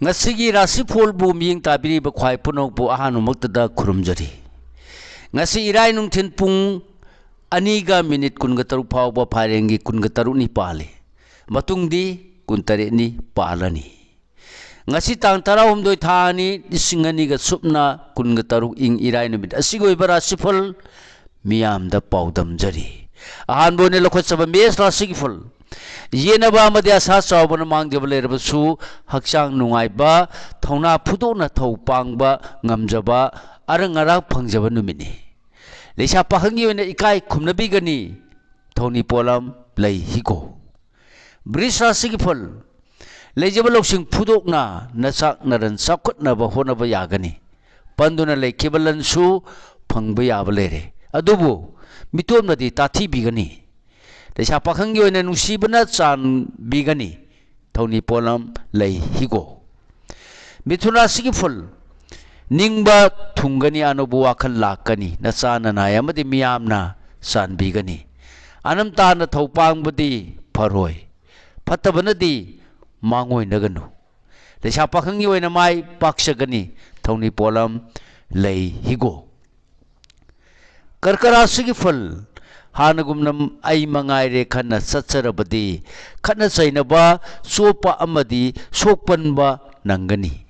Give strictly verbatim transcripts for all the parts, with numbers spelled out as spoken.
ꯉꯁꯤꯒꯤ ꯔꯥꯁꯤꯐꯣꯜꯕꯨ ꯃꯤꯠꯌꯦꯡ ꯇꯥꯕꯤꯔꯤꯕ ꯈ꯭ꯋꯥꯏ ꯄꯨꯝꯅꯃꯛꯄꯨ ꯑꯍꯥꯟꯕꯃꯛꯇꯗ ꯈꯨꯔꯨꯝꯖꯔꯤ꯫ ꯉꯁꯤ ꯏꯔꯥꯏ ꯅꯨꯡꯊꯤꯜ ꯄꯨꯡ ꯑꯅꯤꯒ ꯃꯤꯅꯤꯠ ꯀꯨꯟꯒ ꯇꯔꯨꯛ ꯐꯥꯎꯕ ꯐꯥꯏꯔꯦꯟꯒꯤ ꯀꯨꯟꯒ ꯇꯔꯨꯛꯅꯤ ꯄꯥꯜꯂꯤ꯫ ꯃꯇꯨꯡꯗꯤ ꯀꯨꯟꯇꯔꯦꯠꯅꯤ ꯄꯥꯜꯂꯅꯤ꯫ ꯉꯁꯤ ꯇꯥꯡ ꯇꯔꯥꯍꯨꯝꯗꯣꯏ ꯊꯥ ꯑꯅꯤ ꯂꯤꯁꯤꯡ ꯑꯅꯤꯒ ꯁꯨꯞꯅ ꯀꯨꯟꯒ ꯇꯔꯨꯛ ꯏꯪ ꯏꯔꯥꯏ ꯅꯨꯃꯤꯠ ꯑꯁꯤꯒꯤ ꯑꯣꯏꯕ ꯔꯥꯁꯤꯐꯜ ꯃꯤꯌꯥꯝꯗ ꯄꯥꯎꯗꯝꯖꯔꯤ꯫ ꯑꯍꯥꯟꯕ ꯑꯣꯏꯅ ꯂꯧꯈꯠꯆꯕ ꯃꯦꯁ ꯔꯥꯁꯤꯒꯤ ꯐꯜ꯫ ꯌꯦꯟꯅꯕ ꯑꯃꯗꯤ ꯑꯁꯥ ꯆꯥꯎꯕꯅ ꯃꯥꯡꯖꯕ ꯂꯩꯔꯕꯁꯨ, ꯍꯛꯆꯥꯡ ꯅꯨꯡꯉꯥꯏꯕ, ꯊꯧꯅꯥ ꯐꯨꯗꯣꯛꯅ ꯊꯧ ꯄꯥꯡꯕ ꯉꯝꯖꯕ, ꯑꯔꯪ ꯑꯔꯥꯛ ꯐꯪꯖꯕ ꯅꯨꯃꯤꯠꯅꯤ꯫ ꯂꯩꯁꯥ ꯄꯥꯈꯪꯒꯤ ꯑꯣꯏꯅ ꯏꯀꯥꯏ ꯈꯨꯝꯅꯕꯤꯒꯅꯤ꯫ ꯊꯧꯅꯤ ꯄꯣꯠꯂꯝ ꯂꯩ ꯍꯤꯒꯣꯛ꯫ ꯕ꯭ꯔꯤꯖ ꯔꯥꯁꯤꯒꯤ ꯐꯜ꯫ ꯂꯩꯖꯕ ꯂꯧꯁꯤꯡ ꯐꯨꯗꯣꯛꯅ ꯅꯆꯥꯛ ꯅꯔꯟ ꯆꯥꯎꯈꯠꯅꯕ ꯍꯣꯠꯅꯕ ꯌꯥꯒꯅꯤ꯫ ꯄꯟꯗꯨꯅ ꯂꯩꯈꯤꯕ ꯂꯟꯁꯨ ꯐꯪꯕ ꯌꯥꯕ ꯂꯩꯔꯦ꯫ ꯑꯗꯨꯕꯨ ꯃꯤꯇꯣꯞꯅꯗꯤ ꯇꯥꯊꯤꯕꯤꯒꯅꯤ꯫ ꯂꯩꯁꯥ ꯄꯥꯈꯪꯒꯤ ꯑꯣꯏꯅ ꯅꯨꯡꯁꯤꯕꯅ ꯆꯥꯟꯕꯤꯒꯅꯤ꯫ ꯊꯧꯅꯤ ꯄꯣꯠꯂꯝ ꯂꯩ ꯍꯤꯒꯣꯛ꯫ ꯃꯤꯊꯨꯟ ꯔꯥꯁꯤꯒꯤ ꯐꯜ꯫ ꯅꯤꯡꯕ ꯊꯨꯡꯒꯅꯤ, ꯑꯅꯧꯕ ꯋꯥꯈꯜ ꯂꯥꯛꯀꯅꯤ, ꯅꯆꯥ ꯅꯅꯥꯏ ꯑꯃꯗꯤ ꯃꯤꯌꯥꯝꯅ ꯆꯥꯟꯕꯤꯒꯅꯤ꯫ ꯑꯅꯝ ꯇꯥꯅ ꯊꯧ ꯄꯥꯡꯕꯗꯤ ꯐꯔꯣꯏ꯫ ꯐꯠꯇꯕꯅꯗꯤ ꯃꯥꯡꯑꯣꯏꯅꯒꯅꯨ꯫ ꯂꯩꯁꯥ ꯄꯥꯈꯪꯒꯤ ꯑꯣꯏꯅ ꯃꯥꯏ ꯄꯥꯛꯆꯒꯅꯤ꯫ ꯊꯧꯅꯤ ꯄꯣꯠꯂꯝ ꯂꯩ ꯍꯤꯒꯣꯛ꯫ ꯀꯔꯀ ꯔꯥꯁꯤꯒꯤ ꯐꯜ꯫ ꯍꯥꯟꯅꯒꯨꯝꯅ ꯑꯩ ꯃꯉꯥꯏꯔꯦ ꯈꯟꯅ ꯆꯠꯆꯔꯕꯗꯤ ꯈꯠꯅ ꯆꯩꯅꯕ, ꯆꯣꯞꯄ ꯑꯃꯗꯤ ꯁꯣꯛꯄꯟꯕ ꯅꯪꯒꯅꯤ꯫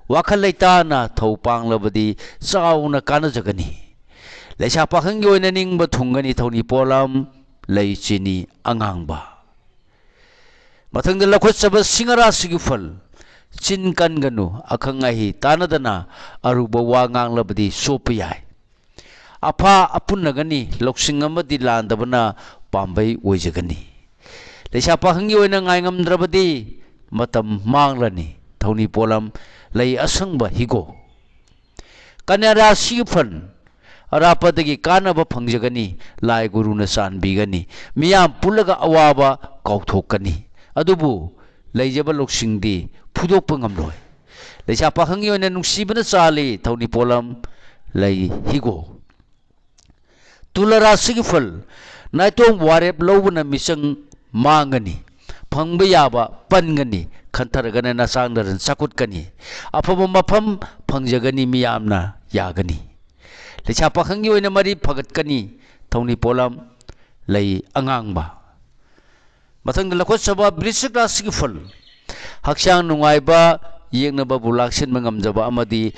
ꯋꯥꯈꯜ ꯂꯩꯇꯥꯅ ꯊꯧ ꯄꯥꯡꯂꯕꯗꯤ ꯆꯥꯎꯅ ꯀꯥꯟꯅꯖꯒꯅꯤ꯫ ꯂꯩꯁꯥ ꯄꯥꯈꯪꯒꯤ ꯑꯣꯏꯅ ꯅꯤꯡꯕ ꯊꯨꯡꯒꯅꯤ꯫ ꯊꯧꯅꯤ ꯄꯣꯠꯂꯝ ꯂꯩ ꯆꯤꯅꯤ ꯑꯉꯥꯡꯕ꯫ ꯃꯊꯪꯗ ꯂꯧꯈꯠꯆꯕ ꯁꯤꯡꯍ ꯔꯥꯁꯤꯒꯤ ꯐꯜ꯫ ꯆꯤꯟ ꯀꯟꯒꯅꯨ, ꯑꯈꯪ ꯑꯍꯩ ꯇꯥꯟꯅꯗꯅ ꯑꯔꯨꯕ ꯋꯥ ꯉꯥꯡꯂꯕꯗꯤ ꯆꯣꯞꯄ ꯌꯥꯏ꯫ ꯑꯐꯥ ꯑꯄꯨꯟꯅꯒꯅꯤ, ꯂꯧꯁꯤꯡ ꯑꯃꯗꯤ ꯂꯥꯟꯗꯕꯅ ꯄꯥꯝꯕꯩ ꯑꯣꯏꯖꯒꯅꯤ꯫ ꯂꯩꯁꯥ ꯄꯥꯈꯪꯒꯤ ꯑꯣꯏꯅ ꯉꯥꯏꯉꯝꯗ꯭ꯔꯕꯗꯤ ꯃꯇꯝ ꯃꯥꯡꯂꯅꯤ꯫ ꯊꯧꯅꯤ ꯄꯣꯠꯂꯝ ꯂꯩ ꯑꯁꯪꯕ ꯍꯤꯒꯣꯛ꯫ ꯀꯟꯌꯥ ꯔꯥꯁꯤꯒꯤ ꯐꯜ꯫ ꯑꯔꯥꯞꯄꯗꯒꯤ ꯀꯥꯟꯅꯕ ꯐꯪꯖꯒꯅꯤ꯫ ꯂꯥꯏ ꯒꯨꯔꯨꯅ ꯆꯥꯟꯕꯤꯒꯅꯤ꯫ ꯃꯤꯌꯥꯝ ꯄꯨꯜꯂꯒ ꯑꯋꯥꯕ ꯀꯥꯎꯊꯣꯛꯀꯅꯤ꯫ ꯑꯗꯨꯕꯨ ꯂꯩꯖꯕ ꯂꯧꯁꯤꯡꯗꯤ ꯐꯨꯗꯣꯛꯄ ꯉꯝꯂꯣꯏ꯫ ꯂꯩꯁꯥ ꯄꯥꯈꯪꯒꯤ ꯑꯣꯏꯅ ꯅꯨꯡꯁꯤꯕꯅ ꯆꯥꯜꯂꯤ꯫ ꯊꯧꯅꯤ ꯄꯣꯠꯂꯝ ꯂꯩ ꯍꯤꯒꯣꯛ꯫ ꯇꯨꯂꯥ ꯔꯥꯁꯤꯒꯤ ꯐꯜ꯫ ꯅꯥꯏꯇꯣꯝ ꯋꯥꯔꯦꯞ ꯂꯧꯕꯅ ꯃꯤꯆꯪ ꯃꯥꯡꯒꯅꯤ꯫ ꯐꯪꯕ ꯌꯥꯕ ꯄꯟꯒꯅꯤ, ꯈꯟꯊꯔꯒꯅ ꯅꯆꯥꯡꯗ ꯆꯥꯎꯈꯠꯀꯅꯤ, ꯑꯐꯕ ꯃꯐꯝ ꯐꯪꯖꯒꯅꯤ, ꯃꯤꯌꯥꯝꯅ ꯌꯥꯒꯅꯤ꯫ ꯂꯩꯁꯥ ꯄꯥꯈꯪꯒꯤ ꯑꯣꯏꯅ ꯃꯔꯤ ꯐꯒꯠꯀꯅꯤ, ꯊꯧꯅꯤ ꯄꯣꯠꯂꯝ ꯂꯩ ꯑꯉꯥꯡꯕ꯫ ꯃꯊꯪꯗ ꯂꯧꯈꯠꯆꯕ ꯕ꯭ꯔꯤꯁꯤꯛ ꯔꯥꯁꯤꯒꯤ ꯐꯜ, ꯍꯛꯆꯥꯡ ꯅꯨꯡꯉꯥꯏꯕ, ꯌꯦꯛꯅꯕꯕꯨ ꯂꯥꯛꯁꯤꯟꯕ ꯉꯝꯖꯕ ꯑꯃꯗꯤ